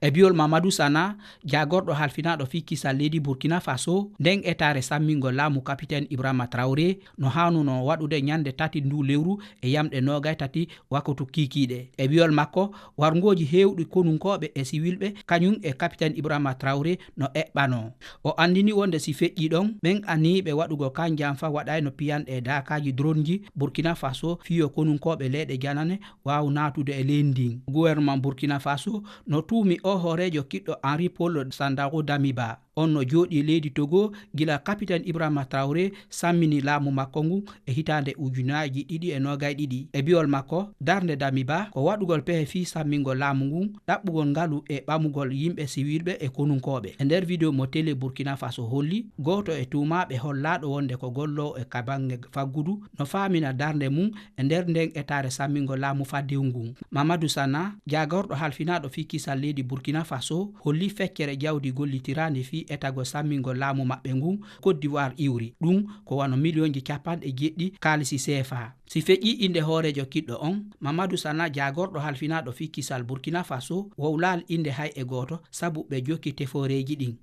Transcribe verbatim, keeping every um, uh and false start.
E bi'ol Mamadou Sana, jaagorɗo halfinaaɗo fii kisal leydi Burkina Faso, nden etaare sammingol laamu Kapiten Ibrahima Traoré no haanuno waɗude ñande tati nduu lewru e yamɗe noogay tati wakatu kiikiiɗe. E bi'ol makko, warngooji heewɗi konunkooɓe e siwilɓe, kañum e Kapiten Ibrahima Traoré no eɓɓanoo. O anndini wonde si feƴƴii ɗon, ɓen aniiɓe waɗugol kanjanfa waɗayno piyanɗe e daakaaji dronji Burkina Faso fii yo konunkooɓe leyɗe janane waaw naatude e leydi ndin. Gouvernement Burkina Faso no tuumi oo hooreejo kiɗɗo Henri Paul Sandaogo Damiba. On no jooɗii leydi Togo gila Kapiten Ibrahima Traoré sammini laamu makko ngun e hitaande ujunaaji ɗiɗi e noogay ɗiɗi. E bi'ol makko, darnde Damiba ko waɗugol pehe fii sammingol laamu ngun, ɗaɓɓugol ngalu e ɓamugol yimɓe siwilɓe e konunkooɓe. E nder video mo télé Burkina Faso holli, gooto e tuumaaɓe hollaaɗo wonde ko golloowo e ka baŋŋe faggudu no faamina darnde mum e nder nden etaare sammingol laamu faddewu ngun. Mamadou Sana, jaagorɗo halfinaaɗo fii kisal leydi Burkina Faso, holli feccere jawdi gollitiraandi fii etagol sammingol laamu maɓɓe ngun Côte d'Ivoire iwri. Ɗum ko wano miliyonji capanɗe jeɗɗi kaalisi C F A. Si feƴƴii innde hooreejo kiɗɗo on, Mamadou Sana, jaagorɗo halfinaaɗo fii kisal Burkina Faso, wowlaali innde hay e gooto, sabu ɓe jokki tefooreeji ɗin.